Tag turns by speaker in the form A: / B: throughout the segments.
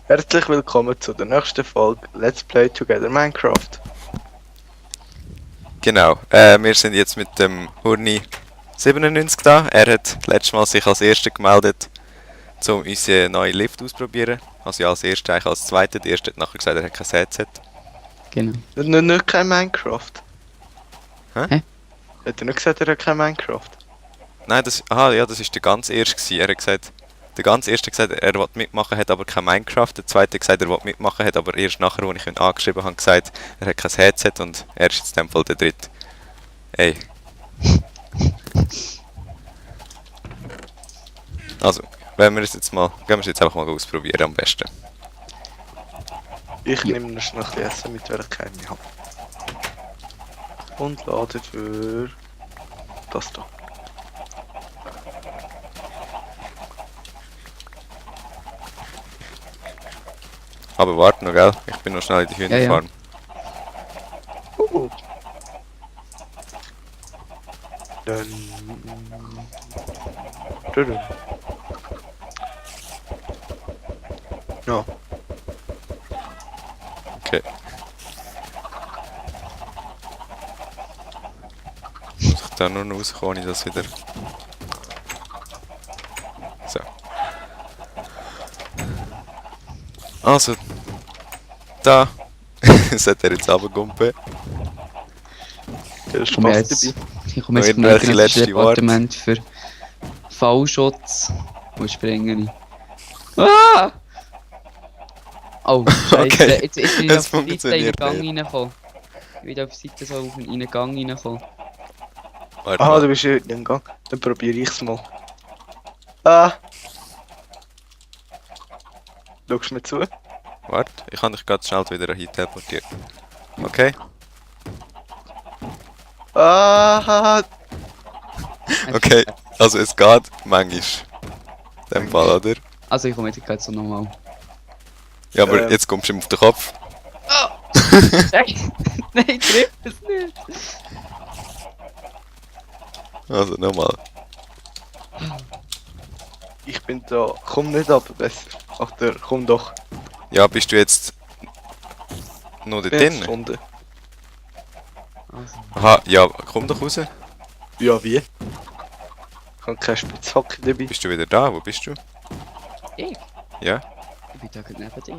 A: Herzlich willkommen zu der nächsten Folge Let's Play Together Minecraft.
B: Genau, wir sind jetzt mit dem Hurni 97 da. Er hat letztes Mal sich als Erster gemeldet, um unseren neuen Lift auszuprobieren. Also ja, als Erster, eigentlich als Zweiter. Der Erste hat nachher gesagt, er hat kein Headset.
C: Genau.
A: Nicht kein Minecraft.
B: Hä?
A: Hat er nicht gesagt, er hat kein Minecraft?
B: Nein, das war der ganz Erste gewesen. Er hat gesagt, der ganz Erste hat gesagt, er will mitmachen, hat aber kein Minecraft. Der Zweite hat gesagt, er will mitmachen, hat aber erst nachher, als ich ihn angeschrieben habe, gesagt, er hat kein Headset und er ist jetzt in dem Fall der Dritte. Ey. Also, gehen wir es jetzt einfach mal ausprobieren am besten.
A: Ich nehme noch schnell ein bisschen Essen mit, weil ich keine habe. Und lade für das da.
B: Aber warte noch, gell? Ich bin noch schnell in die Hühnerfarm.
A: Dann. Ja.
B: Okay. Muss ich da nur noch rauskommen, ohne das wieder... So. Also. Da. Sollte er jetzt runtergumpen.
A: Der ist
C: Ich komme
A: fast
C: jetzt
A: dabei.
C: vom
B: irgendwelche letzte
C: Departement für Fallschutz und springen. Ah! Oh, scheiße.
B: Okay,
C: Jetzt bin ich
B: es
C: auf die Seite in den
B: funktioniert
C: Gang
B: nicht.
C: reingekommen. Ich bin auf die Seite so in den Gang reingekommen.
B: Warte
A: Aha,
B: mal.
A: du bist ja in den Gang. Dann probiere ich's mal. Ah! Schaust du mir zu?
B: Warte, ich kann dich gerade schnell wieder hin teleportiert. Okay.
A: Ah!
B: Okay, also es geht manchmal. In dem Fall, oder?
C: Also ich komme jetzt gerade so nochmal.
B: Ja, aber jetzt kommst du ihm auf den Kopf.
C: Nein, trifft es nicht.
B: Also nochmal.
A: Ich bin da. Komm nicht ab, besser. Ach, komm doch.
B: Ja, bist du jetzt noch da
A: Ich bin jetzt
B: drin?
A: unten.
C: Also,
B: Aha, ja, komm doch raus.
A: Ja, wie? Ich habe keine Spitzhacke dabei.
B: Bist du wieder da? Wo bist du?
C: ich?
B: Ja?
C: Ich bin da gerade neben dir.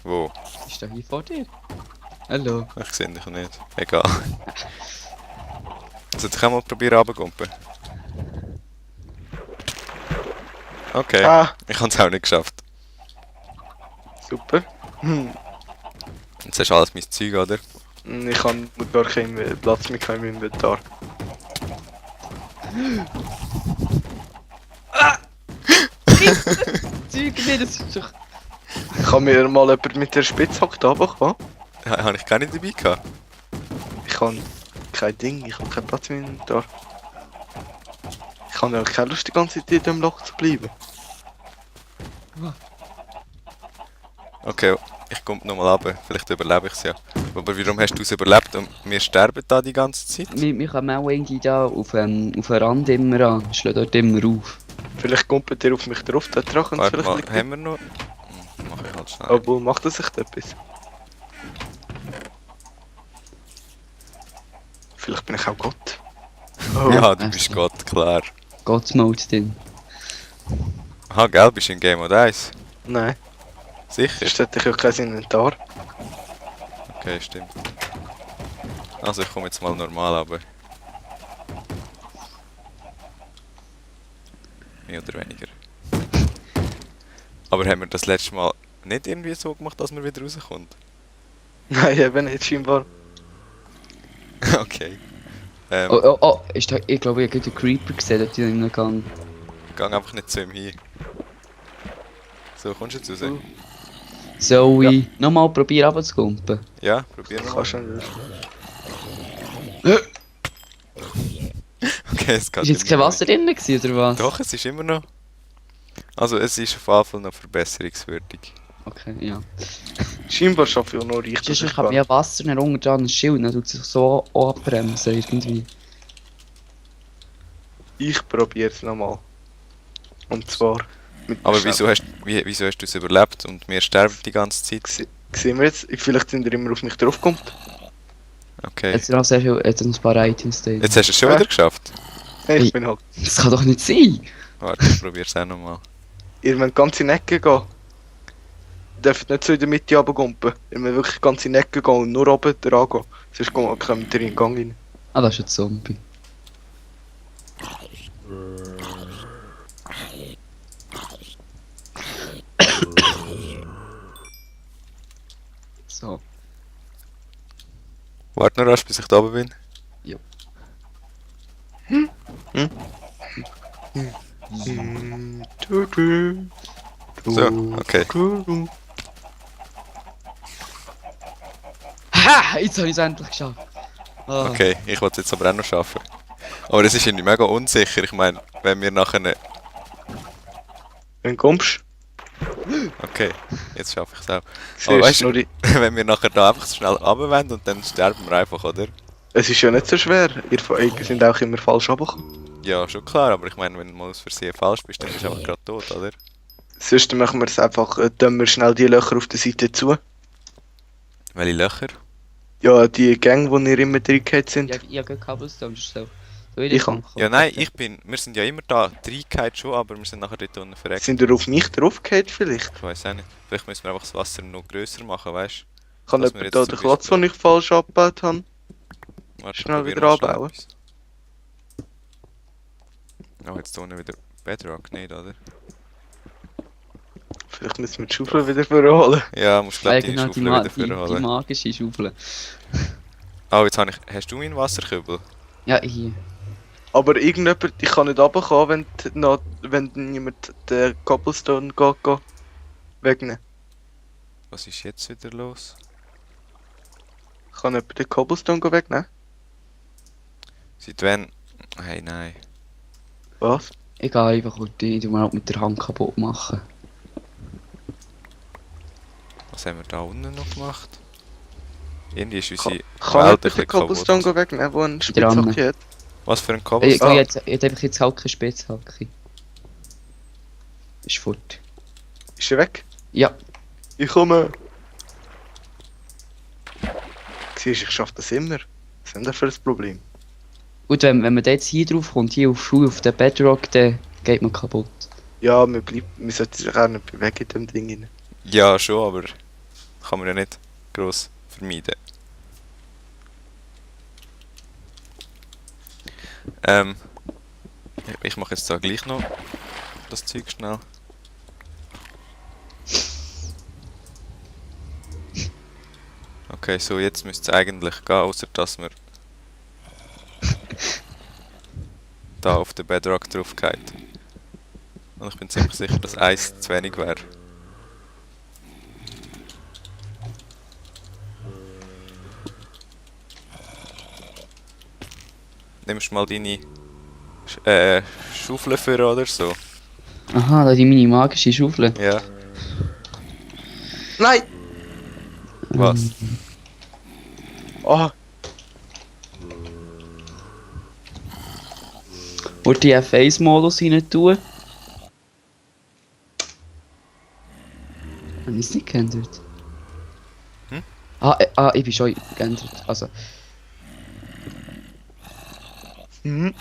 B: Wo?
C: Ist da hier vor dir? Hallo.
B: Ich sehe dich nicht. Egal. Also, ich kann mal probieren runterzugumpen. Okay,
A: Ah,
B: ich habe es auch nicht geschafft.
A: super.
B: Jetzt hast du alles mein Zeug, oder?
A: Ich habe gar keinen Platz mehr im Inventar.
C: Zeug nicht, das ist doch...
A: Kann mir mal jemand mit der Spitzhacke da runterkommen?
B: Habe ich gar nicht dabei gehabt.
A: Ich habe kein Ding, ich habe keinen Platz mehr im Inventar. Ich habe ja keine Lust, die ganze Zeit in diesem Loch zu bleiben.
B: Okay, ich komme nochmal runter. Vielleicht überlebe ich es ja. Aber warum hast du es überlebt und wir sterben da die ganze Zeit?
C: Wir kommen auch irgendwie da auf den Rand immer an. Wir schlagen dort immer auf.
A: Vielleicht kommt ihr auf mich drauf, der Drachen
B: Warte mal,
A: vielleicht
B: haben wir noch? Mach ich halt schnell.
A: Obwohl, macht das echt etwas? Vielleicht bin ich auch Gott. Oh,
B: Ja, du bist Gott, klar.
C: Gottmode drin.
B: Aha, gell, bist du in Game Mode 1?
A: Nein,
B: Sicher?
A: sonst hätte ich ja kein Inventar.
B: Okay, stimmt. Also ich komme jetzt mal normal runter. Mehr oder weniger. Aber haben wir das letzte Mal nicht irgendwie so gemacht, dass man wieder rauskommt?
A: Nein, eben nicht scheinbar.
B: Okay.
C: Oh, ist da, ich glaube, ich habe den Creeper gesehen, dort in einem Gang.
B: Gang einfach nicht zu ihm hin. So, kommst du jetzt raus?
C: Zoe, nochmal probieren runterzugumpen.
B: Ja, probier mal.
A: Kannst du nicht.
B: Okay, es geht
C: Ist jetzt kein Wasser drin gewesen, oder was?
B: Doch, es ist immer noch. Also es ist auf jeden Fall noch verbesserungswürdig.
C: Okay, ja.
A: Scheinbar schaffe ich auch noch richtig.
C: Sonst ich habe ja Wasser nicht unten dran, ein Schild, dann tut sich so abbremsen irgendwie.
A: Ich probiere es nochmal. Und zwar Mit
B: Aber
A: schnell-
B: wieso hast du es überlebt und wir sterben die ganze Zeit?
A: Sehen wir jetzt? Vielleicht sind ihr immer auf mich draufgekommen.
B: Okay.
C: Jetzt noch sehr viel, jetzt noch ein paar Items drin.
B: Jetzt hast du es schon wieder geschafft.
A: Hey,
C: Hey.
A: ich bin halt.
C: Das kann doch nicht sein!
B: Warte, ich probier's auch nochmal.
A: Ihr müsst ganz in die Ecke gehen. Ihr dürft nicht so in der Mitte runtergumpen. Ihr müsst wirklich ganz in die Ecke gehen und nur oben dran gehen. Sonst kommt ihr in den Gang rein.
C: Ah, das ist ein Zombie. So.
B: Warte noch rasch, bis ich da oben bin. So, okay.
C: Ha! Jetzt habe ich es endlich geschafft. Ah.
B: Okay, ich wollte es jetzt aber auch noch schaffen. Aber es ist irgendwie mega unsicher. Ich meine, wenn wir nachher...
A: Wenn du kommst,
B: Okay, jetzt schaffe ich es auch.
A: siehst
B: Aber
A: du
B: weißt
A: nur
B: du,
A: die...
B: wenn wir nachher da einfach so schnell runterwenden und dann sterben wir einfach, oder?
A: Es ist ja nicht so schwer. Ihr sind auch immer falsch runtergekommen.
B: Ja, schon klar, aber ich meine, wenn du mal aus Versehen falsch bist, dann bist du einfach gerade tot, oder?
A: Sonst machen wir es einfach, tun wir schnell die Löcher auf der Seite zu.
B: Welche Löcher?
A: Ja, die Gänge, wo ihr immer drin gehabt sind.
C: Ja, ich habe kein Cobblestone, das ist so.
A: Ich kann.
B: Ja, nein, wir sind ja immer da, reingehauen schon, aber wir sind nachher dort unten verreckt.
A: Sind ihr auf mich draufgehauen vielleicht?
B: Ich weiß auch nicht. Vielleicht müssen wir einfach das Wasser noch grösser machen, weißt du?
A: Kann
B: Dass wir
A: jemand
B: jetzt
A: da den
B: zum
A: Platz, den ich falsch abgebaut habe?
B: Warte,
A: Schnell
B: probieren
A: wieder
B: wir schnell
A: anbauen.
B: etwas. Oh, jetzt unten wieder Bedrock, nicht, oder?
A: Vielleicht müssen wir die Schaufel wieder vorholen.
B: Ja, musst glaub deine
C: Genau,
B: Schaufel
C: die,
B: wieder
C: die
B: vorholen.
C: magische Schaufel.
B: Oh, jetzt habe ich... Hast du meinen Wasserkübel?
C: Ja, hier.
A: Aber irgendjemand, ich kann nicht runterkommen, wenn niemand den Cobblestone geht wegnehmen.
B: Was ist jetzt wieder los?
A: Kann jemand den Cobblestone wegnehmen?
B: Seit wann? Hey, nein.
A: Was?
C: Egal, einfach die du mal halt mit der Hand kaputt machen.
B: Was haben wir da unten noch gemacht? Irgendwie ist
A: Kann
B: unsere
A: jemand
B: Welt ein
A: den
B: bisschen
A: Cobblestone
B: kaputt.
A: wegnehmen, der einen
C: Dran.
A: Spitzhacke hat?
B: Was für ein
C: Ich,
B: Cobblestone?
C: ich habe einfach jetzt halt keine Spitzhacke. Ist fort.
A: Ist er weg?
C: Ja,
A: Ich komme! Siehst du, ich schaffe das immer. Was ist denn das für ein Problem?
C: gut, wenn man da jetzt hier drauf kommt, hier auf den Bedrock, dann geht man kaputt.
A: Ja, man sollte sich auch nicht bewegen in dem Ding rein.
B: Ja, schon, aber kann man ja nicht gross vermeiden. Ich mache jetzt da gleich noch das Zeug schnell. Okay, so jetzt müsste es eigentlich gehen, außer dass wir da auf den Bedrock drauf geht. Und ich bin ziemlich sicher, dass Eis zu wenig wäre. Nimmst du mal deine Schaufel für oder so?
C: Aha, da die meine magische Schaufel.
B: Ja.
A: Nein!
B: Was?
A: Ah,
C: Wollte ich Face-Modus rein tun? Habe ich es nicht geändert?
B: Hm?
C: Ich bin schon geändert. Also,
A: hm.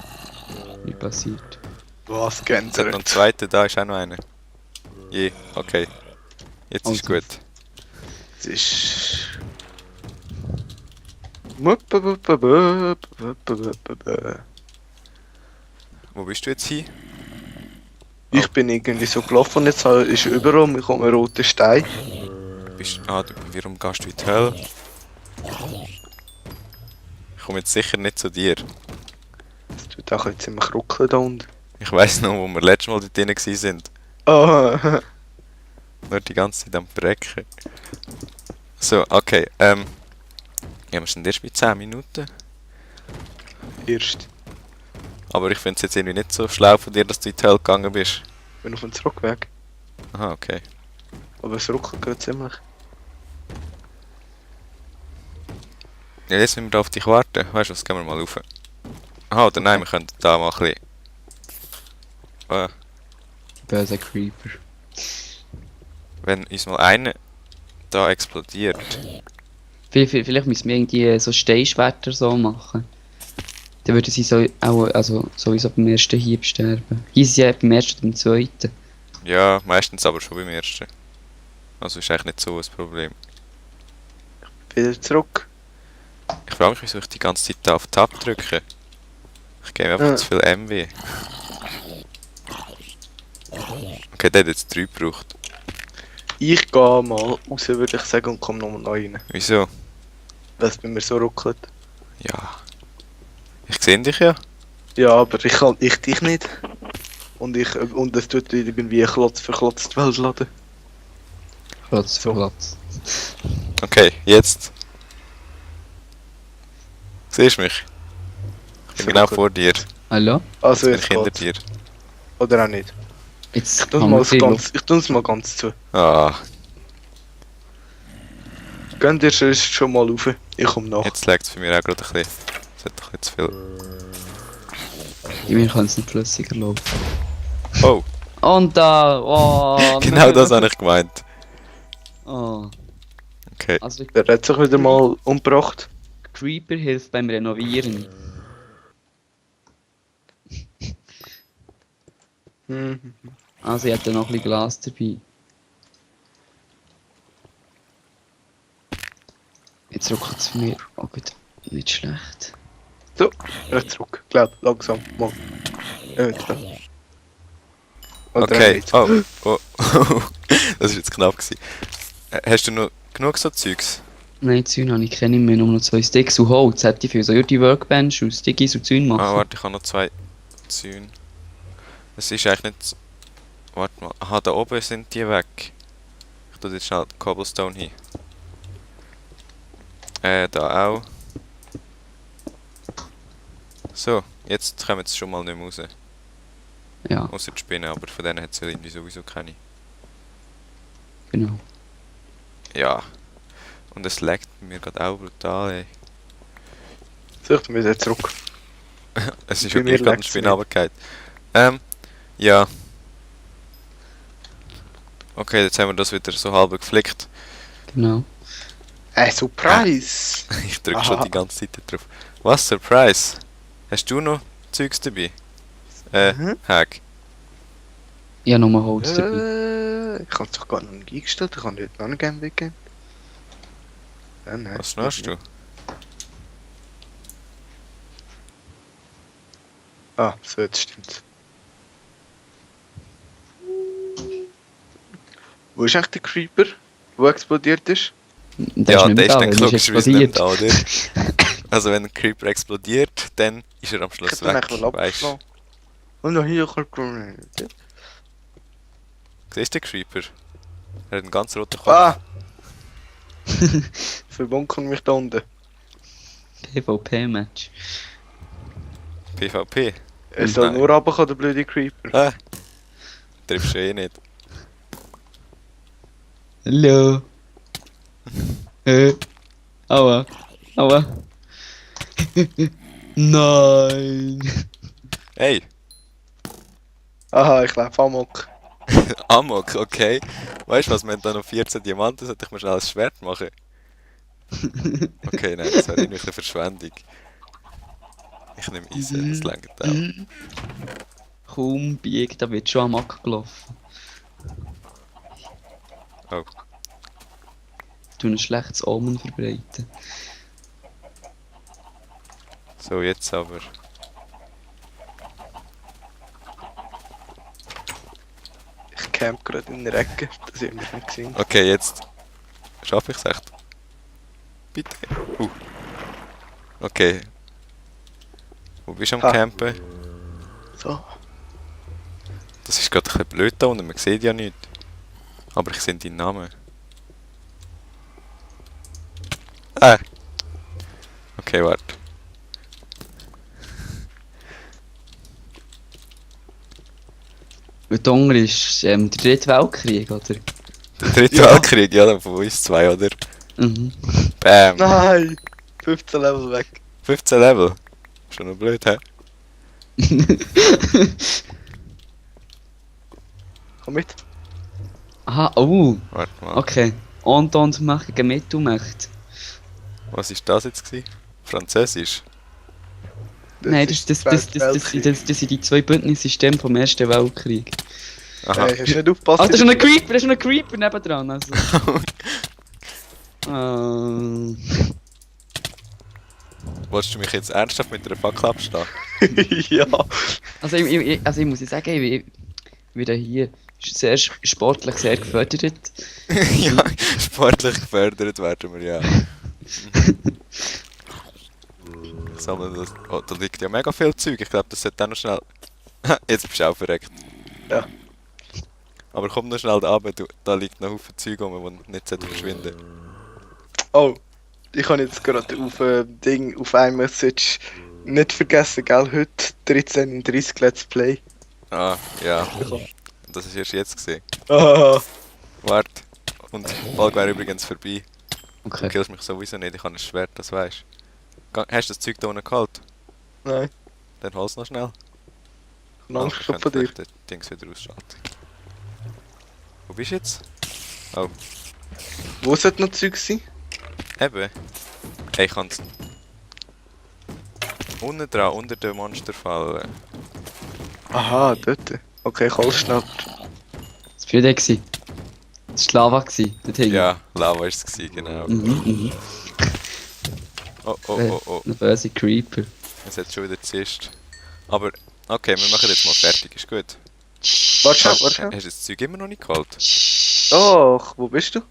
C: nicht passiert.
A: Was
B: Es hat noch einen
A: geändert?
B: zweiten, da ist auch noch einer. Je, okay. Jetzt ist
C: Also.
B: gut.
A: Es ist...
B: Wo bist du jetzt hin?
A: Ich bin irgendwie so gelaufen und jetzt ist überall, mir kommt ein roter Stein.
B: Warum gehst du in die Hölle? Ich komme jetzt sicher nicht zu dir.
A: Es tut auch jetzt ziemlich ruckeln da unten.
B: Ich weiss noch, wo wir letztes Mal dort drin waren.
A: Ah,
B: Nur die ganze Zeit am Brecken. So, okay, ja, wir sind erst bei 10 Minuten.
A: erst.
B: Aber ich finde es jetzt irgendwie nicht so schlau von dir, dass du in die Hölle gegangen bist.
A: Ich bin auf dem Zurückweg.
B: Aha, okay.
A: Aber es ruckelt gerade ziemlich.
B: Ja, jetzt müssen wir da auf dich warten. Weißt du was, gehen wir mal rauf. Aha, oder nein, wir können da mal ein bisschen...
C: Böse Creeper.
B: Wenn uns mal einer da explodiert.
C: Vielleicht müssen wir irgendwie so Steinschwerter so machen. Dann würden sie so auch, also sowieso beim ersten Hieb sterben. Hier sind sie ja beim ersten und beim zweiten.
B: Ja, meistens aber schon beim ersten. Also ist eigentlich nicht so ein Problem.
A: Wieder zurück.
B: Ich frage mich, wieso ich die ganze Zeit da auf Tab drücke. Ich gebe mir einfach zu viel MW. Okay, der hat jetzt 3 gebraucht.
A: Ich gehe mal raus, würde ich sagen, und komme nochmal rein.
B: Wieso?
A: Weil es bei mir so ruckelt.
B: Ja. Ich sehe dich ja.
A: Ja, aber ich dich nicht. Und es tut irgendwie Klotz für Klotz die Welt laden.
C: Platz für Platz.
B: Okay, jetzt. Siehst du mich? Ich bin genau vor dir.
C: Hallo?
A: Also
B: Jetzt bin
A: jetzt
B: ich hinter
A: geht's.
B: dir.
A: Oder auch nicht.
C: Jetzt
A: Ich tue
C: haben wir viel Luft.
A: es mal ganz zu.
B: Ah,
A: Gönnt ihr schon mal rauf? Ich komme nach.
B: jetzt lag es für mich auch gerade ein bisschen. Das hat doch nicht zu viel.
C: Wir können es nicht flüssiger laufen.
B: Oh,
C: Und da! Oh,
B: genau das habe ich gemeint.
C: Oh.
B: Okay.
C: Also
A: Der hat sich wieder mal umgebracht.
C: Creeper hilft beim Renovieren.
A: Mhm.
C: Also ich hatte noch ein bisschen Glas dabei. Jetzt ruckelt es mir auch gut. Nicht schlecht.
A: So, wieder zurück. Glaub, langsam. Mal. Jetzt da. Oder
B: Okay.
A: nicht.
B: Oh, oh. Das war jetzt knapp gewesen. Hast du noch genug so Zeugs?
C: Nein, Zäune habe ich keine mehr, nur noch 2 Sticks und Holz. Hätte ich viel. Soll ich die Workbench aus Stickies und Zäune machen?
B: Ah, warte, ich habe noch 2 Zäune. Es ist eigentlich nicht... Warte mal. Aha, da oben sind die weg. Ich tue jetzt schnell Cobblestone hin. Da auch. So, jetzt kommen sie schon mal nicht mehr raus.
C: Ja,
B: Außer die Spinnen, aber von denen hat es ja irgendwie sowieso keine.
C: genau.
B: Ja. Und es laggt mir gerade auch brutal, ey.
A: So, ich bin wieder zurück.
B: Es ist
A: Bei
B: schon
A: mir
B: gleich gerade ein
A: lag's
B: Spinne runtergefallen. Ja. Okay, jetzt haben wir das wieder so halb geflickt.
C: Genau.
A: Surprise!
B: Ich drücke
A: Aha.
B: schon die ganze Zeit drauf. Was, Surprise? Hast du noch Zeugs dabei?
A: Mhm.
B: Hack.
C: Ich habe nur Holz dabei.
A: Ich habe es doch gar noch nicht eingestellt, ich kann nicht noch nicht gerne weggehen. Nein.
B: Was hast du?
A: Ah, so, jetzt stimmt's. Wo ist eigentlich der Creeper, der explodiert ist?
C: Der
B: Ja,
C: ist nicht
B: der
C: mehr
B: ist
C: da,
B: dann
C: weil er
B: logischerweise nicht
C: explodiert.
B: da, oder? Also wenn ein Creeper explodiert, dann ist er am
A: Ich
B: Schluss
A: hätte ihn
B: weg,
A: eigentlich
B: weißt du?
A: abgeschlagen. Und noch hier kommt
B: Siehst du den Creeper? Er hat einen ganz roten Kopf.
A: Ah! Verbunkeln mich da unten.
C: PvP-Match.
B: PvP.
A: Er soll
B: Nein.
A: nur runterkommen, der blöde Creeper.
B: Ah. Triffst du eh nicht.
C: Hallo. Aua. Aua. Nein.
B: Hey,
A: Aha, ich lebe Amok.
B: Amok, okay. Weißt du was, wir haben da noch 14 Diamanten, sollte ich mir schnell ein Schwert machen? Okay, nein, das wäre irgendwie eine Verschwendung. Ich nehme Eisen, das langt auch.
C: Kaum biegt, da wird schon am Ack gelaufen.
B: Oh.
C: Du ein schlechtes Omen verbreiten.
B: So, jetzt aber.
A: Ich camp gerade in der Ecke, das hat mich nicht gesehen.
B: Okay, jetzt. Schaffe ich es echt? Bitte. Okay. Wo bist du am
A: Ha.
B: Campen?
A: So.
B: Das ist gerade ein bisschen blöd da unten, man sieht ja nichts. Aber ich sehe deinen Namen. Okay, warte.
C: Und der Hunger ist der dritte Weltkrieg, oder?
B: Der dritte
A: Ja.
B: Weltkrieg, ja, dann von uns zwei, oder?
C: Mhm.
B: Bam!
A: Nein! 15 Level weg.
B: 15 Level. Schon noch blöd, hä?
A: Komm mit.
C: Aha, oh,
B: Warte mal.
C: okay. Und machen gegen Mittelmächte.
B: Was ist das jetzt gewesen? Französisch?
C: Nein, das sind die zwei Bündnissysteme vom Ersten Weltkrieg.
B: Aha.
A: Hast du nicht aufgepasst?
C: Ah, da ist schon ein Creeper nebendran. Also.
B: Wolltest du mich jetzt ernsthaft mit einer Fackel abstehen?
A: Ja.
C: Also ich muss sagen, ich werde hier sehr sportlich sehr gefördert.
B: Ja, sportlich gefördert werden wir, ja. Ich sammle das. Oh, da liegt ja mega viel Zeug. Ich glaube, das sollte auch noch schnell. Jetzt bist du auch verreckt.
A: Ja.
B: Aber komm noch schnell da runter, da liegt noch ein Haufen Zeug rum, die nicht verschwinden.
A: Oh. Ich habe jetzt gerade auf Ding, auf ein Message nicht vergessen, gell? Heute 13:30 Let's Play.
B: Ah, ja. Das ist erst jetzt gesehen.
A: Ah.
B: Warte. Und die Folge wäre übrigens vorbei. Du
C: Okay.
B: killst mich sowieso nicht, ich habe ein Schwert, das weißt du. Hast du das Zeug da unten geholt?
A: Nein,
B: Dann hol's noch schnell.
A: ich habe Angst
B: Ich
A: gehabt
B: könnte
A: von dir.
B: gleich das Dings wieder ausschalten. Wo bist du jetzt? Oh,
A: Wo sollte noch Zeug sein?
B: eben. Hey, ich kann's. Unten dran, unter den Monsterfallen.
A: Aha, dort. Okay, ich hol's schnell.
C: Das war der gewesen. Das war Lava gewesen, dort hinten.
B: Ja, Lava war es, genau.
C: Mhm.
B: Oh, oh, oh, oh.
C: Ein böse Creeper.
B: Es hat schon wieder zischt. Aber, okay, wir machen jetzt mal fertig, ist gut.
A: Warte schnell,
B: Hast
A: warte schnell.
B: du das Zeug immer noch nicht geholt?
A: Doch, wo bist du?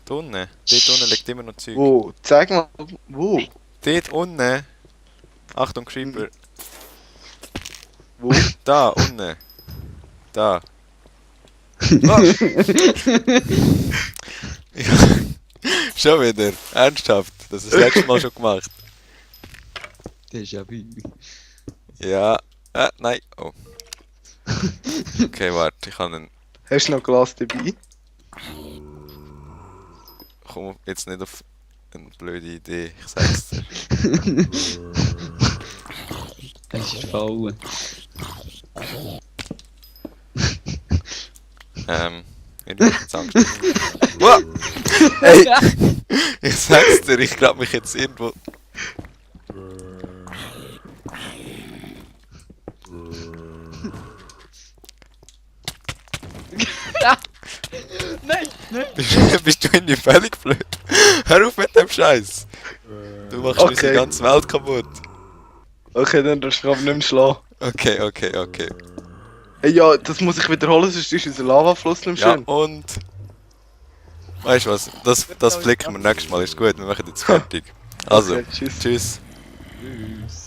B: Da unten. Dort unten liegt immer noch Zeug.
A: Wo? Zeig mal, wo?
B: Dort unten. Achtung, Creeper.
A: Wo?
B: Da, unten. Da.
A: Was?
B: Ja. Schon wieder. Ernsthaft. Das ist das letzte Mal schon gemacht.
C: Déjà-vu.
B: Ja. Nein. Oh. Okay, warte. Ich habe einen.
A: Hast du noch Glas dabei?
B: Komm jetzt nicht auf eine blöde Idee. Ich sag's dir.
C: Es ist fallen.
B: Ich bin jetzt Angst. Wow! Ey! Ich sag's dir, ich glaub mich jetzt irgendwo.
C: Nein, nein.
B: Bist du in die völlig blöd? Hör auf mit dem Scheiß! Du machst
A: Okay.
B: unsere ganze Welt kaputt.
A: Okay, dann darfst du aber nicht mehr schlagen.
B: Okay.
A: Hey, ja, das muss ich wiederholen, sonst ist unser Lavafluss nicht mehr
B: Ja,
A: schön.
B: und. Weißt du was? Das flicken wir nächstes Mal, ist gut, wir machen jetzt fertig. Also,
A: Okay, tschüss.
B: tschüss.
C: Tschüss.